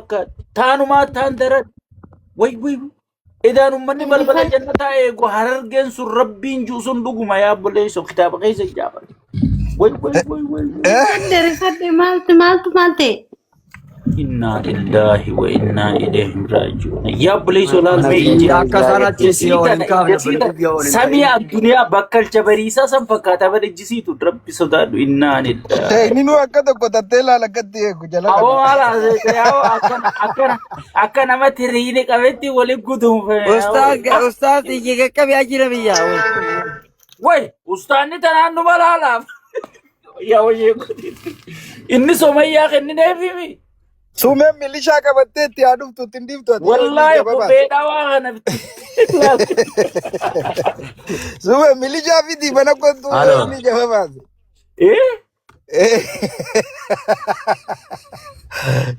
fakkaata. Taanumaa taan daran. Way way. Idaan ummanni balbala jannataa eegu Harargeen sun Rabbiin ji'u sun dhuguma yaa obboleessoo kitaaba keessa ijaafate. Way way way way. Way. Rifadhe rifadhe maaltu maaltu maal ta'e? Innaa lillaahi wa innaa ilayhi raaji'uun. Yaa obboleessoo laal mee ijji. Akka sanatti si Ijjisii ol hin tana kaafne ijjisii tana biyya ol hin samii ta'in. addunyaa bakkalcha bariisaa san fakkaata bara ijjisiitu Rabbi sodaadhu innaa lillaahi. Inni nu akka tokko tattee laala akkatti eegu jala Aboo kana. maal haasa'e aboo akkana akkana akka nama tiriini qabetti waliin guduunfame. Ustaaz ustaaz iyya qaqqabe ajira biyya. Way ustaanni tanaan nu malaalaaf. Yaa wayee inni somayyaa kennineefimi. Suumeen milishaa qabattee itti haa dhuftu ittiin dhiiftu ati yoo inni Wallaahi jaba baase. kophee dhawaa kana Suumeen milishaa fidii mana kottu yoo Halo. inni jaba baase. Eh?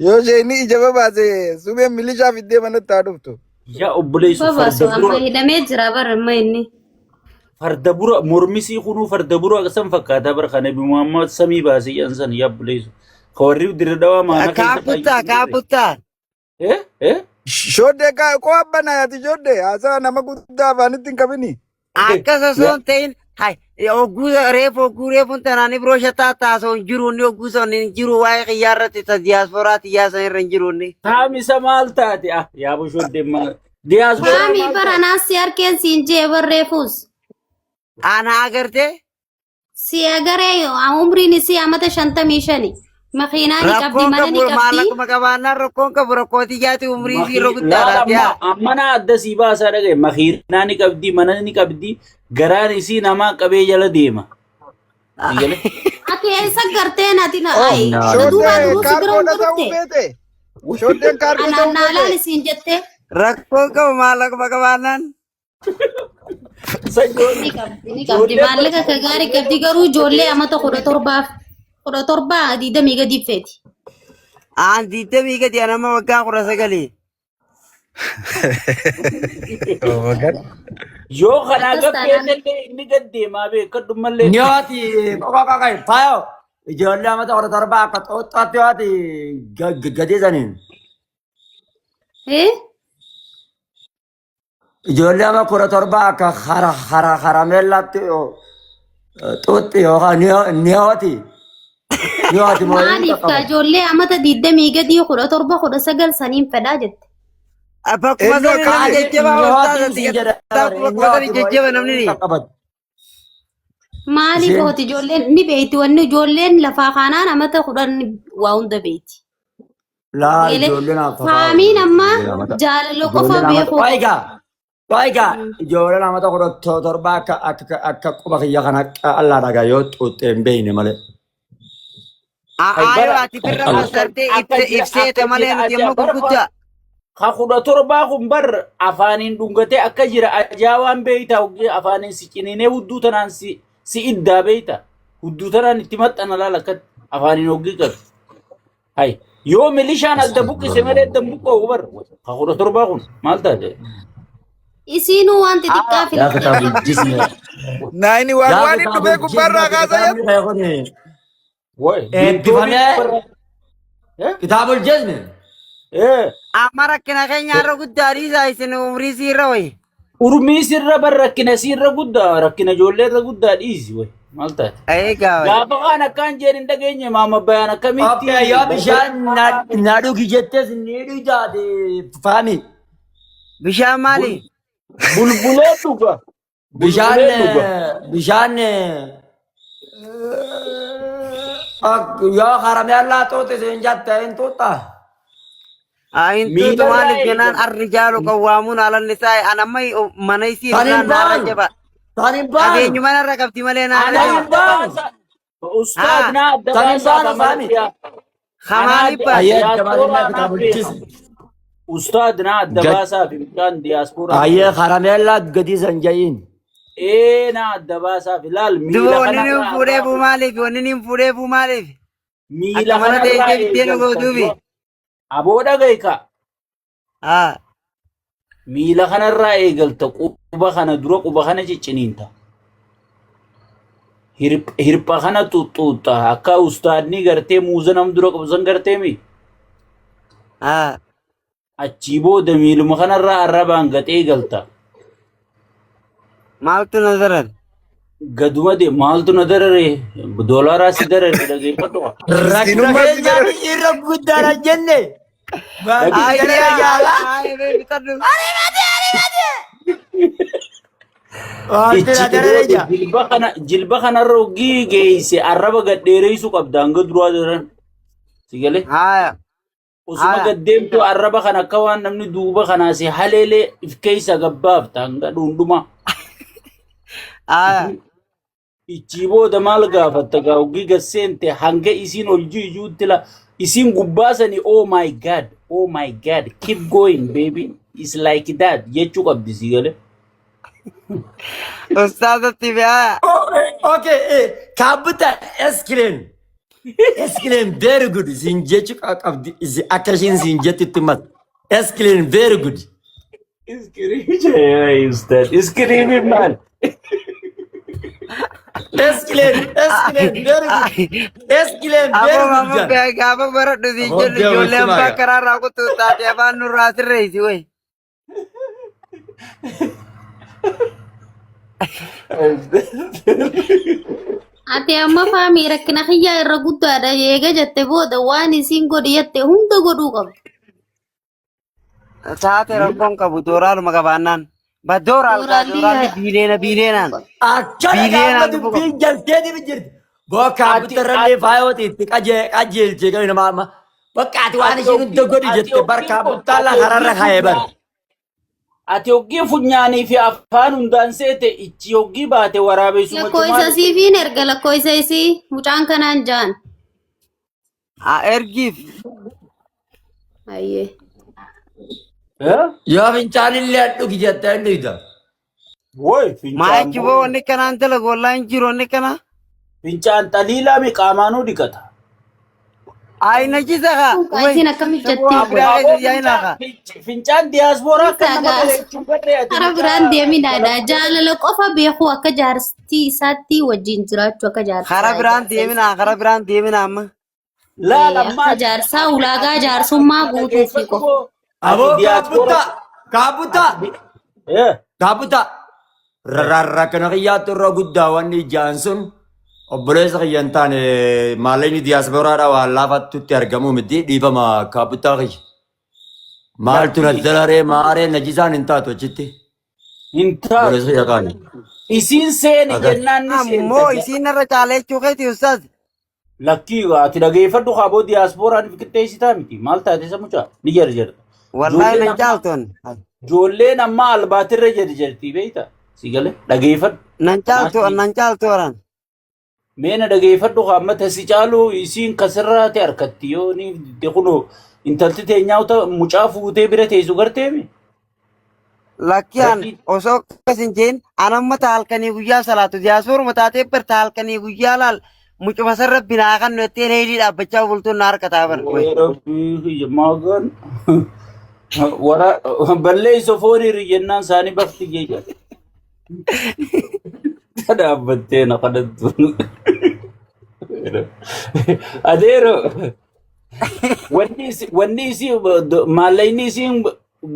Yoo isheen ija babaase suumeen milishaa fiddee manatti haa dhuftu. Yaa obboleessu Babaasu farda amma bura hidhamee jira bara amma inni. farda bura mormisii kunuu farda bura san fakkaata bara kana Nabi Muhammad samii baasee jedhan san yaa obboleessu. Ka warri dirra dhawaa maana keessa Kaaputtaa kaayyoo kaaputtaa. Eh? Eh? Shoddee koo abbanaa yaati shoddee haasawa nama guddaa afaanitti hin qabini. Akkas osoo hin ta'in hay ogguu reefu ogguu reefuun tanaan ibroo shataa taasoo hin jiru inni ogguu san hin jiru waa'ee xiyyaa irratti ta diyaasporaa xiyyaa san irra hin jiru inni. Taamisa maal taate? Ah, yaa bushoddee maal? Diyaasporaa Faamii maal bara taate? naas si harkeen siin jee barreefus. Ana agartee Si agaree umriin isii amata 55. Makiinaa ni qabdi rakkoon mana ni qabu qabdi. maallaquma qabaannaan rakkoon qabu rakkoo xiyyaati umrii isii irra Laal guddaadha amma yaa. amma na adda sii baasaa dhagaye makiinaa ni qabdi mana ni qabdi garaan isii namaa qabee jala deema. Eegale. Ati eessa garteen ati na Oh, ayi na duubaa shoddee duruu si bira kaargoodha hunda ta'uu dhufte. feete. Shoddeen kaargoo Anaan ta'uu naa feete. laali siin jettee. Rakkoon qabu maallaquma qabaannaan. Sanyoon Ni qabdi ni qabdi ijoollee maallaqa akka gaarii qabdi garuu ijoollee amata 17f 17 20 gadi feeti. Aan 20 gadi an amma waggaa 19. Yoo kanaa Akkas taanaan gaffeetellee inni gad deemaa beekadhumallee. Nyaati qoqa qoqa faayo ijoollee amata 17 akka xooxxaatti waati gadi saniin. Eh? Ijoollee ama 17 akka hara hara harameellaatti xuuxxi yookaan niyooti. Niyooti moo hin Maaliif kaa qaqqabu. ijoollee amata 20 gadii 17 19 saniin fedhaa jette. Bakkuma Eenyu sani akka namni ta'e? jajjaba Niyootiin ustaaz siin jedha bakkuma sani niyooti moo jajjaba namni hin ni. qaqqabatu. Maaliif Isheen hooti ijoolleen ni beekti wanni ijoolleen lafaa kaanaan amata 10 waa hunda beekti. Laa Eele ijoolleen akka faamiin amma ijoolleen amata jaalala qofa ijoolleen amata beeku. Oiga oiga ijoolleen amata 17 akka akka akka quba kiyya kana allaa dhagaa yoo xuuxxee hin beekne malee. Hay Aayoo bara ati firra akka fassartee akka jira ibseete akka malee jira nuti aja amma bara gurguddaa. ka 17 kun bar afaaniin dhungatee akka jira ajaa'aan beeyta afaaniin si ciniinee hudduu tanaan si si iddaa beeyta hudduu tanaan itti maxxana laala akkatti afaaniin hoggii qabu. Hay yoo milishaan adda buqqise malee adda hin buqqa'u bar ka 17 kun maal taate? Isiinuu waan xixiqqaa Yaa filattee kitaabul jismi. Naayini waan Yaa waan hin dhufee kitaabul gubbaarraa jismi kaasa kitaabni jettu. kee kuni Way diimtuubii eebbifamee gubbarraa. Eh? kitaabul jismi. Eh. Amma rakkina keenya irra guddaa dhiisaa isin umrii siirra wayi. Urmii sirra bar rakkina sirra guddaa rakkina ijoollee irra guddaa dhiisi way maal taate. Eegaa wayi. Gaafa kaan akkaan jeen hin dhageenye maama bayaan akkamitti Okay, yoo barbara bishaan na na dhugi jettes ni dhugdaati faami. Bishaan maali? Bulbulee dhuga. Bishaan Bulbulee dhuga. bishaan yoo harameellaa xuuxi siin jette hin xuuxxa. Hin tuutu Miilarraa maaliif jennaan eegalta. arrijaalu qawwaamuun ala nisaa an amma mana isii Kan hin irraa naarra baanu. jaba. Kan hin baanu. Qabeenyuma narra qabdi malee naarra Ana Kan hin jaba. adda baanu. baasa. Ustaad Haa na adda Kan hin baasaa baanu kamara faami. dhiyaa. Ana kamaaliif adda baate? Ayyee jabaatinaa diyaaspooraa naaf kitaabul beeka. jismi. Ustaad na adda Gad baasaa fi mucaan diyaaspooraa ayyee harameellaa gadi san ja'iin. Ee na adda baasaa fi laal Duba miila wanni ni kanarraa fuudheefu maaliif? Wanni ni fuudheefu maaliif? miila Akka mana kanarraa teessee biddeen eegalta gootuufi. dura. Aboo dhaga'i kaa. Haa. Miila kanarraa eegalta quba kana dura quba kana cicciniinta. Hirpha kana xuxxuuxxa akka ustaadni gartee muuza nam dura qabu san gartee mi? Haa. Achii booda miiluma kanarraa arrabaan gaxee galta. Maaltu na darare? Gaduma de maaltu na darare? Doolaaraa si darare dhageeffadhu. Rakkina Miskiinummaa si keenyaa darare. irra guddaadha jenne. Maaltu Ayyaa darare jaalaa? ayyaa bitadhu. Maaltu na Ichi darare jaa? jilba kana jilba kanarra hoggii geesse arraba gad dheereessuu qabda hanga duraa daran. Si galee? Haaya. Osuma Haaya. gad deemtu arraba kana akka waan namni duuba kanaa si haleelee if keessa gabbaafta hanga dhundhuma. Haaya. Ichii booda maal gaafatta gaa hoggii gad seente hanga isiin ol jiijuutti la isiin gubbaa sanii oh my god, oh my god, keep going baby, it's like that jechuu qabdi si galee. Ustaazatti bi'aa. Okay, kaabbita eskireen. Eskireen very good siin jechuu qabdi. Akka isheen siin jettutti mata. Eskireen very good. Iskiriim ustaad iskiriimiin maal? Eskireen eskireen very good. Eskireen Aboo very good maama jaan. gaafa baradhu siin Aboo jennu ijoollee deemu abbaa simaa karaa irraa kutuu taate afaan nurraa sirreessi wayi. Ati amma faamii rakkina kiyyaa irra guddaadha eega jette booda waan isiin godhi jette hunda godhuu qabdu. Taate rakkoon qabu dooraaluma qabaannaan. Ba dooraal gaa Dooraalli dooraalli biileena biileenaan. Akkana gaafa Biileenaan dhufuu qabu. dubbiin jalteetiif jirti. Boo kaabbita irrallee faayooti itti qajeelchee gadi nama amma. Bakka ati waan Ati isheen hunda godhi ati jette bar hoggii kaabbittaa ati lafararra hoggii kaa'ee bar. funyaan ati hoggii funyaanii fi afaan hundaan seete ichi hoggii baate waraabessuma Lakkoofsa cumaa siifiin erga lakkoofsa isii mucaan kanaan jaan. Haa ergiif. Ayyee. Eh? Yoo fincaan illee dhugi jettee hin dhugda. Woy fincaan Maachi boo wanni kanaan dalagu wallaahi hin jiru wanni kana. Fincaan xaliilaa mi qaamaanuu dhiqata. Ayi najisa kaa. Kun Wayi. isiin akkamitti Saboo jettee waan biraa keessa yaa'inaa kaa. Fincaan diyaaspooraa akka nama Sagaa. bareechuu barree ati Karaa mucaa biraan deeminaadha. Jaalala qofa beekuu akka jaartii isaatti wajjin jiraachuu akka Karaa jaarsaa biraan jaarsa deeminaa isaatti. karaa biraan deeminaa amma. Laal Akka ammaa jaarsaa ulaagaa jaarsummaa guutuu fi qofa. Ati Aboo diyaaspooraa kaabbita kaabbita Eh, kaabbita. Rakkina kiyyaatti irra guddaa wanni ijaan sun obboleessa kiyya hin taane maallaqni diyaaspooraadha waan laafattutti argamuu miti dhiifama kaabbittaa kiyya. Maaltu na dararee maaree najisaan hin taatu achitti. Hin taatu. Obboleessa kiyya kaani. Isiin seeni Agar. jennaan ni Ammoo seenta. isiin irra caalee jechuu keeti ustaaz. Lakkii ati dhageeffadhu kaaboo diyaasporaan qixxeessitaa miti. Maal taate isa mucaa? Ni jarjarta. Wallaahi Ijoolleen nan amma caaltoon. ijoolleen amma albaatirra jarjarti beekta. Si galee dhageeffadhu. Nan caaltu nan caaltu waraan. Meena dhageeffadhu amma tasi caalu isiin kasirraati harkatti yoo ni didde kunoo intalti teenyaa uta mucaa fuutee bira teessu garteemi. Lakki an Rakkii osoo akkas hin jeen an amma ta halkanii guyyaa salaatu diyaaspooruma taatee bar ta halkanii guyyaa laal mucuma san rabbi naa kan jettee leelii dhaabbachaa bultuun na harka taa bar. Way rabbii maagan wara balleessa fooniirri jennaan isaanii bakti jecha. Dhaabbattee na kadhattu. Adeero wanni isi maallaqni isiin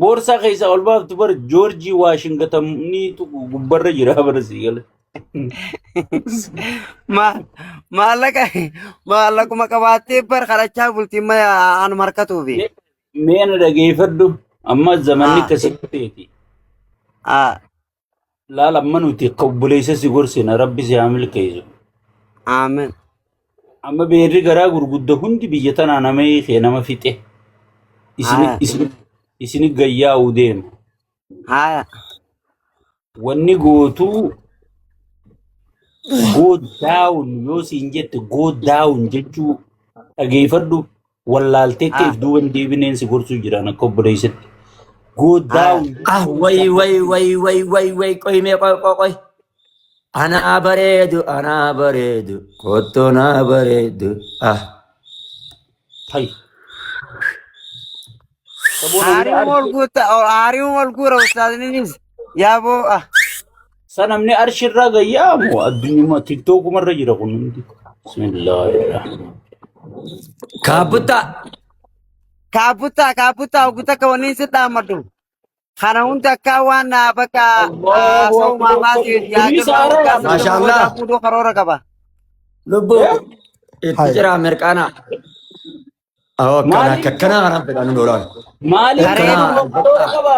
boorsaa keessaa ol baaftu bar Joorjii Waashingtaniitu gubbarra jira bara sii gala. Maallaqa maallaquma qabaattee bar kadhachaa bultiin ma anuma harkatuufi. Mee na dhageeffadhu amma zamanni Ah. akkasitti ta'eeti. Ah, Laal amma nuti akka obboleessa si gorsina rabbi si haa milkeessu. aamen. Amma beerri garaa gurgudda hundi biyya tanaa nama hiikee nama fixe. Isini Haya. isini isini gayyaa'uu deema. Haya. Wanni gootuu go down yoo siin jette go down jechuu dhageeffadhu wallaaltee akka Ah. if duuba hin deebineen si gorsuu jiran akka obboleessatti. Go down Ah, way, way, way, way, way, way, qoy mee qoy, qoy, qoy. Anaa bareedu, anaa bareedu, kottu naa bareedu. Ah, Hay. Saboon namni Aariin wal arshi guutta aariin wal guura ustaazninis yaaboo ah. sa namni arshirraa gayyaamu addunyuma tiktookumarra jira kun hundi. Bismillahirrahmanirrahim. Kaabbutta. Kaabbuttaa kaabbuttaa ogu takka wanni si dhaammadhu. Kana hunda akka waan na bakka Allahu haasa'u akbar. maamaati Kunis yaadannoo waggaa haaraadha. 30 Maasha booda Allah. fuudhuu karoora qaba. Lubbuu Eh? itti Hai. jira mirqaana. Awwa akkana Maaliif akkana kanaan fedhan nu loolaan. maaliif Kareedu Akkana fuudhuuf karoora qaba?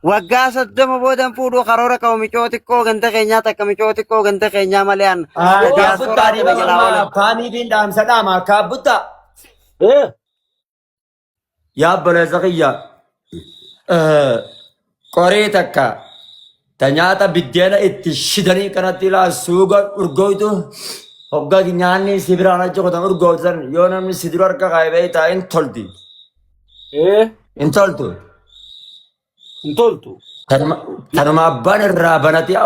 Waggaa 30 boodan fuudhuu karoora qabu micoo xiqqoo ganda keenyaa takka micoo xiqqoo ganda keenyaa malee an Kaabbuttaa diyaasporaa tana dhiibama jalaa oolan. amma faamiitiin dhaamsa dhaama kaabbuttaa. Eh? Yaa obboleessa kiyya qorii takka ta nyaata biddeena itti shidanii kanatti ilaa suuga urgooytu hogga nyaanni si biraan achi kutan urgooytan yoo namni si dura harka kaa'e beektaa hin tolti. Eh? Hin toltu. Hin toltu. Tanuma abbaan irraa banatee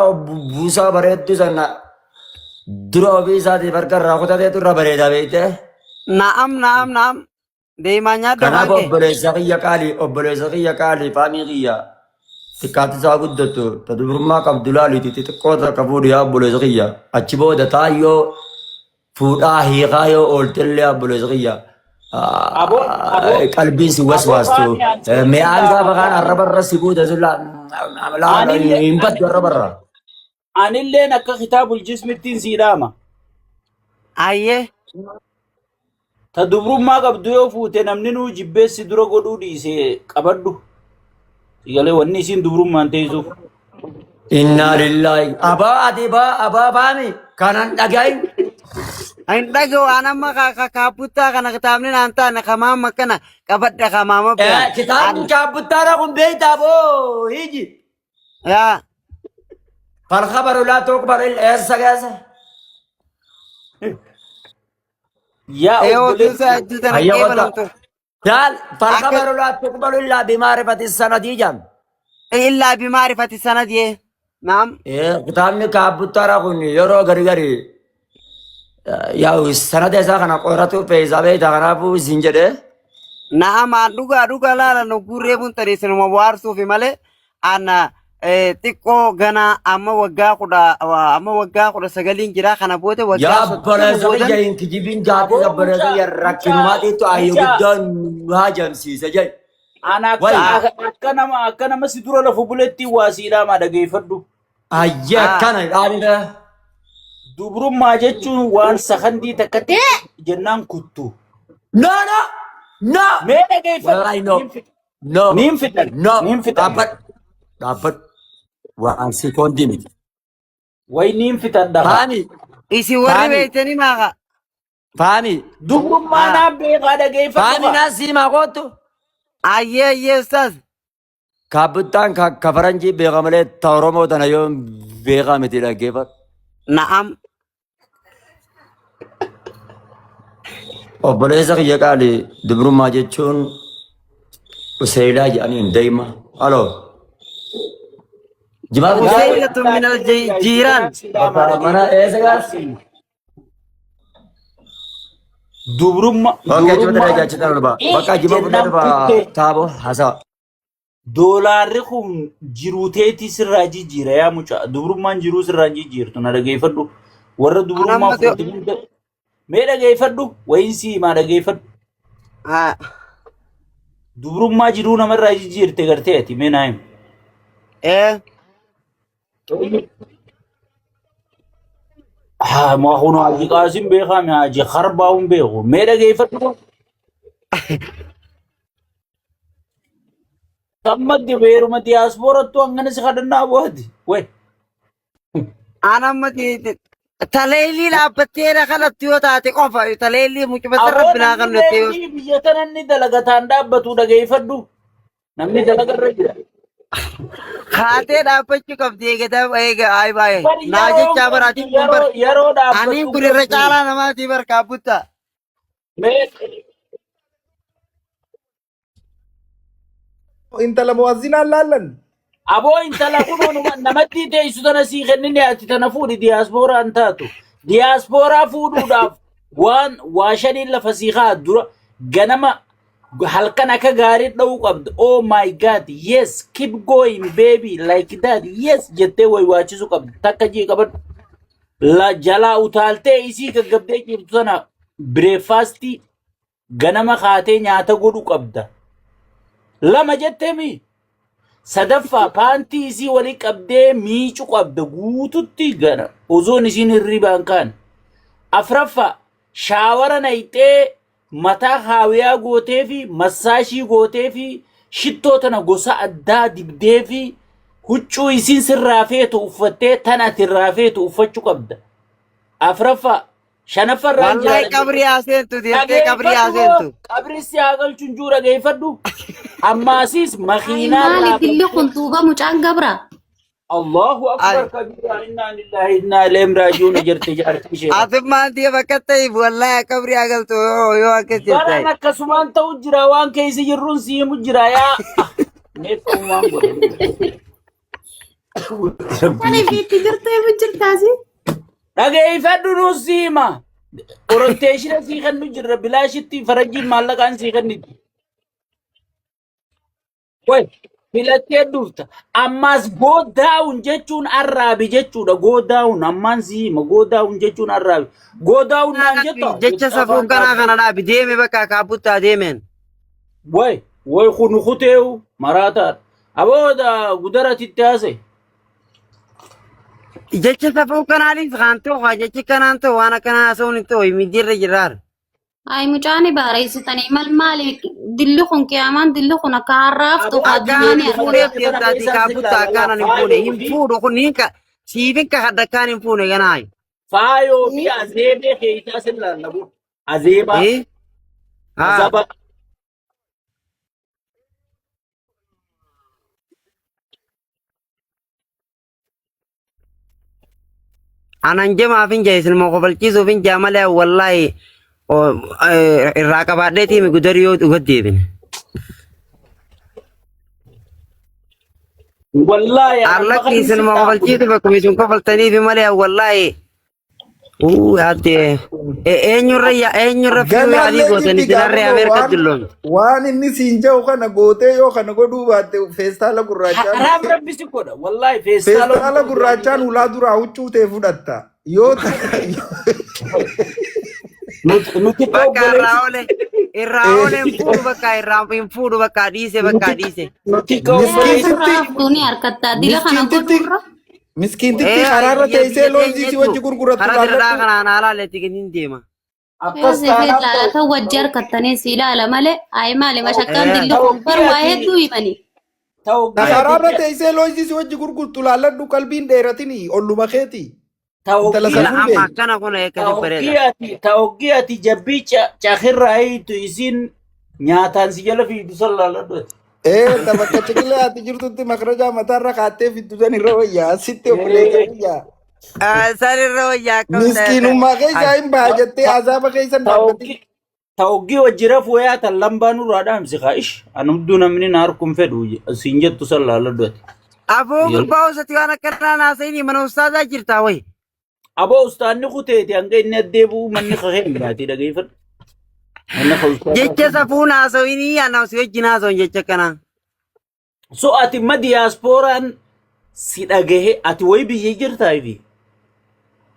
buusaa bareeddu sana dura ofii isaatiif harka irraa kutateetu irra bareeda beektee. Na'am na'am na'am. Deemaa nyaadhu Kanaaf afaan kee. obboleessa kiyya qaalii obboleessa kiyya qaalii faamii kiyya xiqqaatti isaa guddattu ta dubrummaa qabdu laaliiti xixiqqoo takka fuudhu yaa obboleessa kiyya achi booda taayyoo fuudhaa hiikaa yoo ooltellee obboleessa kiyya Aboo aboo qalbiin si aboo waswaastu faamii an sitti mi'aan gaafa dhaama. kaan arrabarra si buuta sun Anillee hin baddu arrabarra. anilleen akka kitaabul jismittiin sii dhaama. Ayyee. Ta dubrummaa qabdu yoo fuute namni nuu jibbeessi dura godhuu dhiise qabadhu. Sigalee wanni isiin dubrummaan teessuuf. Innaa lillaahi. Abaa ati baa abaa baami kanan dhagahin. Hin dhaga'u an amma kaabbuttaa kana kitaabni naan taane kamaama kana qabadha kamaama bira. Kitaabni kaabuttaadha kun beektaa boo hiji. Yaa. Falkhabaru laa tuqbalu illa eessa keessa. Yaa Ee oduun obboleessi isaa hedduu tana Hayya wata. qeebalamtu. Daal Akka falkhabaru laa tuqbalu illaa bimaarifati sanadii jam. illaa bimaarifati sanadiyee. Naam. Kitaabni kaabuttaadha kun yeroo gari gari yaa'u sanada isaa kana qoratu fe'isaa beektaa kanaafuu isin jedhee. Naam an dhugaa dhugaa laala nu guurree buntanii isinuma bohaarsuufi malee an xiqqoo gana amma waggaa kudha amma waggaa 19n jira kana booda waggaa Yaa 30 obboleessa boodan kiyya hin kijibin gaaffii Aboo obboleessa mucaa kiyya mucaa rakkinumaatiitu ayyo mucaa guddaan nu haajamsiisa jedhe. ana akka Wayi akka nama si dura lafu buletti waa sii dhaamaa dhageeffadhu. ayyee ah akkana dhaabine. Dubrummaa jechuun waan sakandii takka ta'e jennaan kuttu. No no no Mee dhageeffadhu. wallahi no Niin fixan. no Niin fixan. no Niin fixan. dhaabbadhu dhaabbadhu waan sekoondii miti. Way niin fixan dhaqa. Faami isin warri faami beektanii maaqa faami Dubrummaa ah naa beekaa dhageeffadhu faami kaa. naa siimaa kootu. ayyee ayyee ustaaz Kaabbuttaan ka faranjii beeka malee ta Oromoo tana yoo beekaa miti dhaggeeffadhu. Na'am. Obboleessa kiyya qaali dubrummaa jechuun useelaa jedhaniin deema. Aloo. Jimaa bittaa? Useylatun minal jiiraan. Bakka mana eessa gaas? Dubrumma Okey, achuma dubrummaa dalagaa achi darbaa. Bakka jimaa fudhee jennaan dhufa kuttee. taaboo haasawa. Doolaarri kun jiruu teetii sirraa jijjiira yaa mucaa. Dubrummaan jiruu sirraa hin jijjiirtu na dhageeffadhu. Warra dubrummaa Anamma fudhate hunda mee dhageeffadhu wayiin sii himaa dhageeffadhu. Ah, Dubrummaa jiruu namarraa jijjiirte gartee ati mee naa himi. eh, Haa maa kun haaji qaasin beekaa mi haaji harbaa hin beeku. Mee dhageeffadhu. Amma beeruma diyaaspoorattu hangana si kadhannaa bu'aati. Wee. Anamma taleellii dhaabbatteera kanatti yoo taate qofa taleellii mucuma Aboo rabbi naa namni kan nutti yoo leellii biyya tana inni dalagataan dhaabbatu dhageeffadhu. Namni dalaga irra jira. Kaatee dhaabbachuu qabdi eegata eega ayi baay'ee Bari naa yeroo jechaa bara qabdu atiin kun bar yeroo yeroo aniin dhaabbatu kun irra qabdu. caalaa namaatii bar kaabbutta. Mee Intala mu'azzinaan laallan. Aboo intala kunoo namatti teessu tana sii kennine ati tana fuudhi diyaaspooraa hin taatu. Diyaaspooraa fuudhuudhaaf waan waa shaniin lafa sii kaa dura ganama halkan akka gaarii dha'uu qabda. Oh my God, yes, keep going baby like that, yes jettee waywaachisuu qabda. Takka jii qabadhu. La jalaa utaaltee isii gaggabdee ciiftu tana bireefaastii Ganama kaatee nyaata godhu qabda. Lama jetteemi. Sadaffaa paantii isii walii qabdee miicu qabda guututti gana osoon isiin hirribaan kaan. Afraffaa shaawara nayxee mataa haawiyaa gootee fi massaashii gootee fi shittoo tana gosa addaa dibdee fi huccuu isiin sirraa feetu uffattee tan ati irraa feetu uffachuu qabda. Afraffaa shanaffaa irraan jira. Wallahi qabrii haa seentu deemtee qabrii haa Dhageeffadhu seentu. qabri si haa galchu hin jiru dhageeffadhu. Ammaasiis Ay makiinaa maali irraa dilli kun duuba mucaan gabra. Allahu akbar Ay. kabiira innaa lillahi innaa ilayhi raaji'uun jette jaartii isheedha. Ati maantii bakka ta'eef wallahi qabrii haa galtu yoo yoo akkas Baraan jettan. akkasumaan ta'u jira waan keessa jirruun si himu jira yaa. Meeqaumaan godhe. Ani itti jirtu eebu jirtaasi. Dhageeffadhu nuus si hima. Oronteeshina sii kennu jirra bilaashitti farajjiin maallaqaan sii kenniti. Way filattee dhufta. Ammaas go down jechuun arraabi jechuudha. Go down ammaan si hima. Go down jechuun arraabi. Go down naan jettu. Jecha safuu kanaa kana dhaabi deeme bakka kaabuttaa deemeen. Way way kun kuteewu maraataadha. Abooda gudara titti haase. Jecha safuu kanaanis kan ta'u haa jechi kanaan ta'u waan akkanaa haasa'uun hin ta'u miidiirra jiraar. Ay mucaan baareessitanii mal maali dilli kun qiyaamaan dilli kun akka har'aaftu Akkaan addunyaan hin fuuneef deemtaati kaabuttaa akkaan hin fuune hin fuudhu kun hin ka siifin ka hadda akkaan hin fuune ganaayi. Faayoo fi azeebee keeysaa sin laallabu. Azeebaa. Eh? Haa. Azaba. Anan jamaaf hin jaa isin kofolchiisuuf hin jaa malee wallaahi irraa qabaadheetii mi gudarii yoo dhuga deebine. Wallaahi amma Allakki kan isin si dhaabu. kofolchiisu bakkuma isin kofoltaniif malee wallaahi uu yaadde eenyurra eenyurra fiyyuu yaalii Ganaallee gootan jibbi isin harree gaafuma Ameerika waan dulloomte. waan inni siin jedhu kana gootee yoo kana godhuu baatte feestaala gurraachaan Haraam rabbi si godha. Wallaahi feestaala feestaala gurraachaan ulaa duraa huccuu ta'e fudhatta. Yoo nuti Bakka irraa obboleessi oole irraa oole hin fuudhu bakka irraa hin fuudhu bakka dhiise bakka dhiise. nuti obboleessi miskiintitti Har'aaftu ni harkattaa dila kana miskiintitti godhuurra. miskiintitti Ee karaarra biyya teessee biyya loonzii si teenyetu wajji gurgurattu karaa dirraa laalladhu. kanaan haalaaletti gadi deema. Yoo akkas si feet taanaaf laala ta'u. ta'u wajji harkattanii si ilaala malee ay maali mashakkaan Ee. dilli kun bar waa hedduu himanii. Ta'u Ta karaarra teessee loonzii si wajji gurgurtu laalladhu qalbiin dheeratini olluma keeti. Intala Ila safuu amma beeyi. akkana kun akkasi bareeda. Ta'oggii ati jabbii cakirraa hiitu isiin nyaataan si jala fiigdu san laaladhu ati. Ee ta bakka ciqilee ati jirtutti makrajaa mataarra kaattee fiddu san irra wayyaa asitti obboleessa wayyaa. Isaan irra wayyaa akkam Miskiinummaa keessaa hin baha jettee azaaba keessa hin dhaabbatin. Ta'oggii wajji rafuu yaatan lambaa nurraa dhaamsi kaa ish ani hudduu namni na harkuun fedhu siin jettu san laaladhu ati. Afoo gurbaa osati waan akkanaa naasa'ini mana ustaazaa jirtaa wayi. Aboo ustaanni kuteeti hanga inni addeebi'u manni kakee hin baatee dhageeffadhu. Manni ka ustaazaa. Jecha safuu naasa'ini anaa si wajjin haasa'un jecha akkanaa. So ati ma diyaaspooraan si dhagahe ati wayi biyya jirtaa fi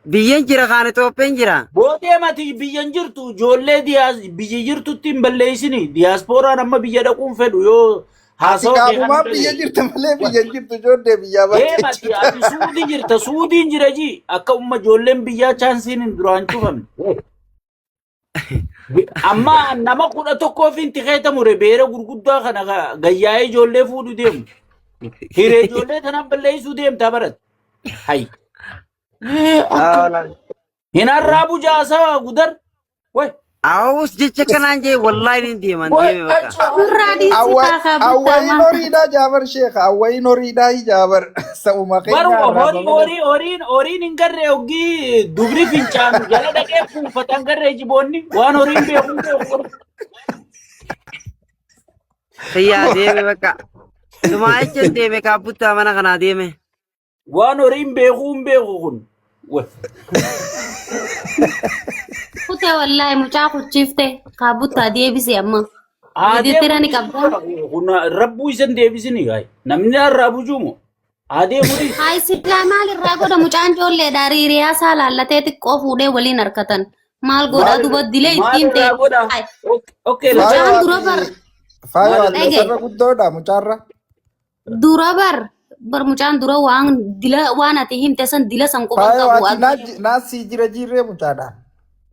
Biyyeen jira kaan Itoophiyaan jira. Boodee ati biyya hin jirtu ijoollee biyya jirtutti hin balleessini diyaaspooraan amma biyya dhaquun fedhu yoo Ati haasawa kee kana qaamumaan biyya jirta malee biyya hin jirtu ijoollee biyyaa baatee Deem ati jirta. ati suudii jirta suudiin jira ji akka umma ijoolleen biyyaa chaansiin hin duraan cufamne. Amma nama 11f hin tikeeta mure beera gurguddaa kana gayyaa'ee ijoollee fuudhu deemu. Hiree ijoollee tanaan balleessuu deemtaa barat. Hay. Hin arraabu jaasaa gudar. Way. Awus jecha kanaan jee wallaahi ni deeman deeme bakka. Nurraa dhiisi kaakaa buttaa Awwayin maal. horiidhaa jaabar sheekha awwayin horiidhaa jaabar sa'uma keenya Baruma horii arraaba malee. horii horiin horiin hin garree hoggii dubri fincaanu jala dhaqee kuufatan garree jiboonni waan horiin beeku hin beeku. Xiyyaa deeme bakka. Sumaa jecha deeme kaabbuttaa mana kanaa deeme. Waan horiin beeku hin beeku kun. Way. Kutee wallaahi mucaa kuchiifte kaabuttaa deebise amma. Haa Miiditira ni deemu qabda. kun rabbuu isan deebisini gaay. Namni har'aa bujuumo. Haa deemu dhiisi. Hayi silaa maal irraa godha mucaan ijoolleedha hiriyaa isaa laallatee xiqqoo fuudhee waliin harkatan. Maal godhaa Maal duba dilee maal ittiin ta'e. irraa godha? Ay, Okay, Faayoo mucaan dura bar ati faayoo Maal ati dhagaye. asirra guddoodha mucaarra. Dura bar bar mucaan dura waan dila waan ati himte san dila san quban Faayoo qabu ati naasii jira jirree mucaadha.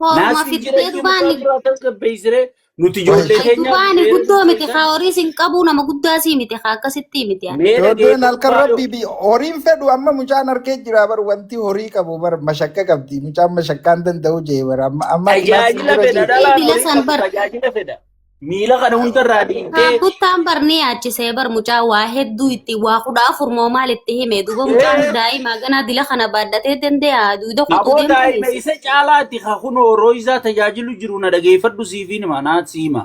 horuma Naasii jira fittee jiru dubaan mucaa biraa tasgabbeessire nuti ijoollee ay keenyaaf dubaan beera guddoo miti keessan haa horii sin qabu nama guddaa sii miti haa akkasitti miti ani. mee Ijoolleen dhageeffadhu halkan faayoo. rabbii bi horiin fedhu amma mucaan harkee jira bar wanti horii qabu bar mashakka qabdi mucaan mashakkaan danda'u jee bar amma amma ati naasii Tajaajila jira fedha jirre. Ii dhalaan dila horii san qabu bar tajaajila fedha. Miila kana hundarraa dhiibdee Kaabbuttaan bar ni yaachisee bar mucaa waa hedduu itti waa 14 moo maal itti hime duuba mucaan daa'ima ganaa dila kana baadhatee danda'a duuda kutuu aboo deemtu daa'ima dhiise. isa caalaati ka kunoo rooyisaa tajaajilu jiru na dhageeffadhu siifiin hima naa siima.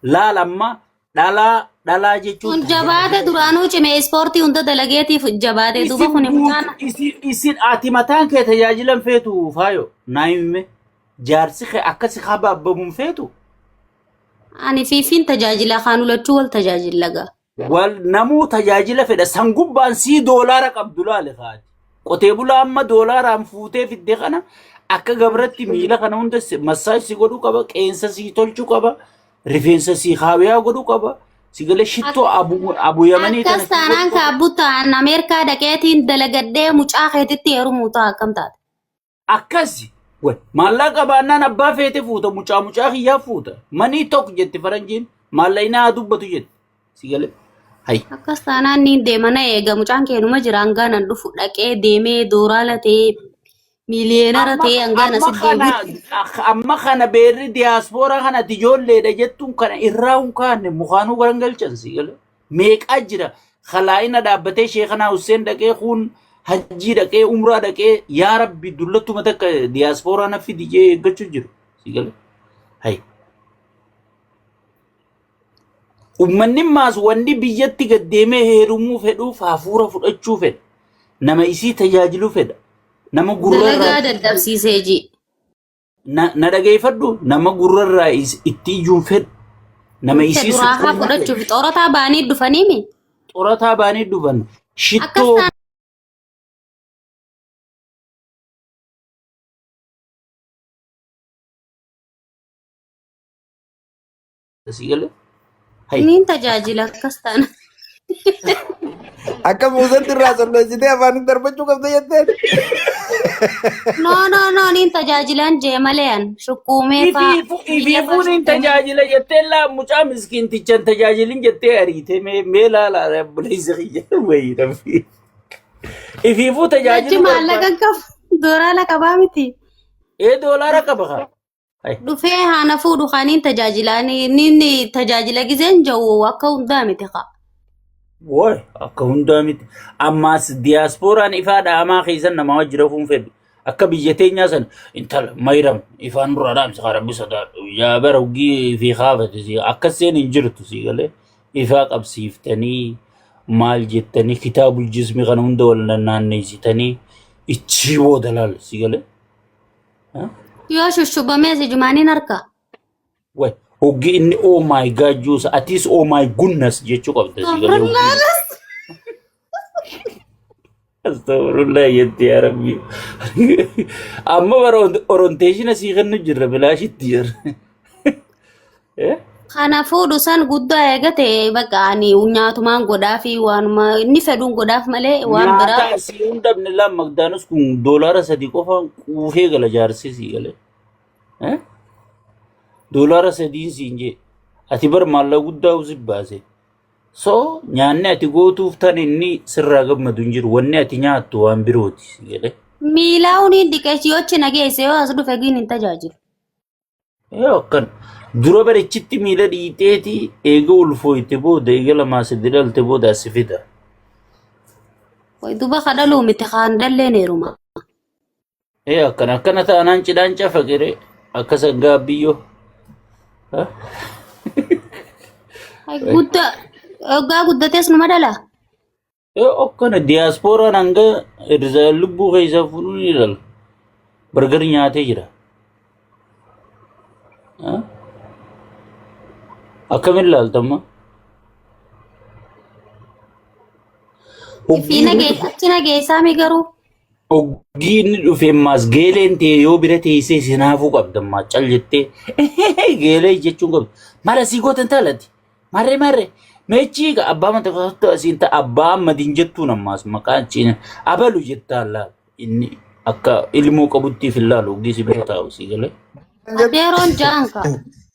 Laal amma dhalaa dhalaa jechuun Kun jabaate tajaajila duraanuu cimee ispoortii hunda dalageetiif jabaate duuba isin kuni mucaan guutu isin isin ati mataan kee tajaajilan feetu faayo naa hime jaarsi kee akkasi habaabbamuun feetu. Ani fiifiin tajaajila kaan lachuu wal tajaajila gaa. Wal namuu tajaajila fedha san gubbaan sii doolaara qabdu laale kaati. Qotee bulaa amma doolaaraan fuutee fidde kana akka gabratti miila kana hunda massaaj si godhuu qaba, qeensa sii tolchuu qaba, rifeensa sii haawiyaa godhuu qaba. Si galee shittoo abu abu yamanii tana Akkas sii godhuu taanaan qaba. kaabbutaan Ameerikaa dhaqeetiin dalagadhee mucaa keetitti heerumuu ta'a akkam taate. Akkasi. Wal maallaqa baannaan abbaa feete fuuta mucaa mucaa kiyyaa fuuta. Manii tokko jetti faranjiin maallaqni haa dubbatu jetti. Si galee. Hay. Akkas taanaan niin deema na eega mucaan keenuma jira hangaan an dhufu dhaqee deemee dooraala ta'ee miiliyeenara Amma ta'ee hangaan amma asit kana deebi'u. amma kana beerri diyaaspooraa kana ati ijoolleedha jettuun kana irraa hin kaanne mukaanuu garan galchan si galee. Meeqaa jira kalaa'ina dhaabbatee sheekanaa Hussein dhaqee kuun hajjii dhaqee umraa dhaqee yaa rabbi dullattuma takka diyaaspooraa na fidi jee eeggachuu jiru si galee. Hay. Uummanni maas wanni biyyatti gad deemee heerumuu fedhuuf hafuura fudhachuu fedha. Nama isii tajaajiluu fedha. Nama gurrarraa Dalagaa dadhabsiisee ji. na dhageeffadhu nama gurrarraa itti iyyuun fedhu. Nama isii Duraa haa sukkuumuu fedhu. fudhachuuf xoorataa ba'anii dhufanii mi? Xorataa baanii dhufan. Akkas Shittoo si galee. Hay. niin tajaajila akkas taana. Akka muuzatti irraa solleessitee afaaniin darbachuu qabda jetteen. No no no niin tajaajilaan jee malee an shukkuumee faa miila faa Ifiifuun hin shukkuumee. tajaajila jettee laa mucaa miskiintichan tajaajilin jettee ariite mee mee laala obboleessa kiyya wayii rabbi. Ifiifuu Jechi tajaajiluu maallaqa barbaada. qabu dooraala qabaa miti. Ee doolaara qaba kaa. Hay. Dhufee haana fuudhu kaaniin tajaajilaa ni tajaajila gizeen jiru akka hundaa miti kaa. Woy akka hundaa miti. Ammaas diyaaspooraan ifaa dhaamaa keessan namaa wajji rafuun fedhu. Akka biyya teenyaa sana intala mayram ifaan dura dhaamsa kaa rabbi sodaadhu. Yaa bara hoggii fi kaafate si akkas seen hin jirtu si galee ifaa qabsiiftanii maal jettanii kitaabul jismi kana hunda wal naanneessitanii ichii booda laal si galee. Yoo shushubamee si jumaaniin harka. Way hoggi inni oh my god juusa atis oh my goodness jechuu qabda si galee hoggi. Astagfirullah jetti yaa rabbi. Amma bara orientation sii kennu jirra bilaashitti jirra. Eh? Kana fuudhu san guddaa eegate bakka ani nyaatumaan godhaa fi waanuma inni fedhuun godhaaf malee waan biraa. Nyaata asii hundabne laa magdaanus kun $3 qofaan quufee gala jaarsee sii galee. Eh? $3n siin jee. Ati bar maallaqa guddaa usi baase. So nyaanni ati gootuuf tan inni sirraa gammadu hin jiru. Wanni ati nyaattu waan birooti si galee. Miilaa huniin dhiqeessi yoo achi na geesse yoo as dhufe giin hin tajaajilu. Ee akkan dura barechitti miila dhiiteeti eega ulfooyte booda eega lamaa sadi dhalte booda asi fida. Way duba kadhaluu miti kaan dhalleen heeruma. Ee akkana akkana taanaan cidhaan cafaqire akka sangaa biyyoo. Ay guddaa waggaa guddatees numa dhala. Ee akkana diyaaspooraan hanga irza lubbuu keessaa fuudhuu ni dhala. Bargar nyaatee jira. Akkamiin ilaaltamma? Fi nageessa achi nageessaa mi garuu. Oggii inni dhufe ammaas geeleen ta'e yoo bira teessee sinaafuu qabda ammaa cal jettee geelee jechuun qabda. Mala sii gootan taalati. Marree marree meechii abbaa mata kottu asiin ta'a abbaa ammadiin jettuun ammaas maqaan ciina abalu jettaan laal inni akka ilmoo qabuttiif hin laalu oggii si bira taa'u sii galee. Adeeroon jaanka.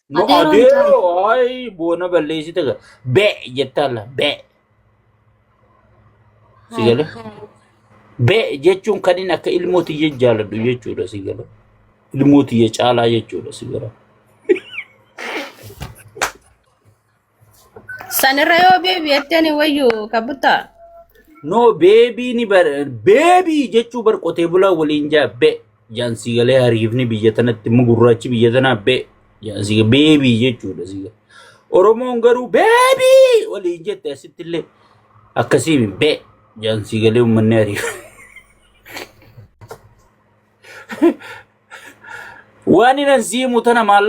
No Adeeroon jaanka. adeeroo ay boona balleessite ga bee jettaan laa bee si galee. Bee jechuun kan inni akka ilmoo tiyya jaaladhu jechuudha si galee. Ilmoo tiyya caalaa jechuudha si galee. Sanirra yoo beebi jettani wayyu kabutta. No beebii ni bar beebii jechuu bar qotee bulaa waliin jaa be jaan si galee hariifni biyya tanatti immoo gurraachi biyya tanaa be jaan si beebii jechuudha si galee. Oromoon garuu beebii waliin jette asitti illee akkasii be jaan si galee uummanni hariif. Waan inni siimu tana maal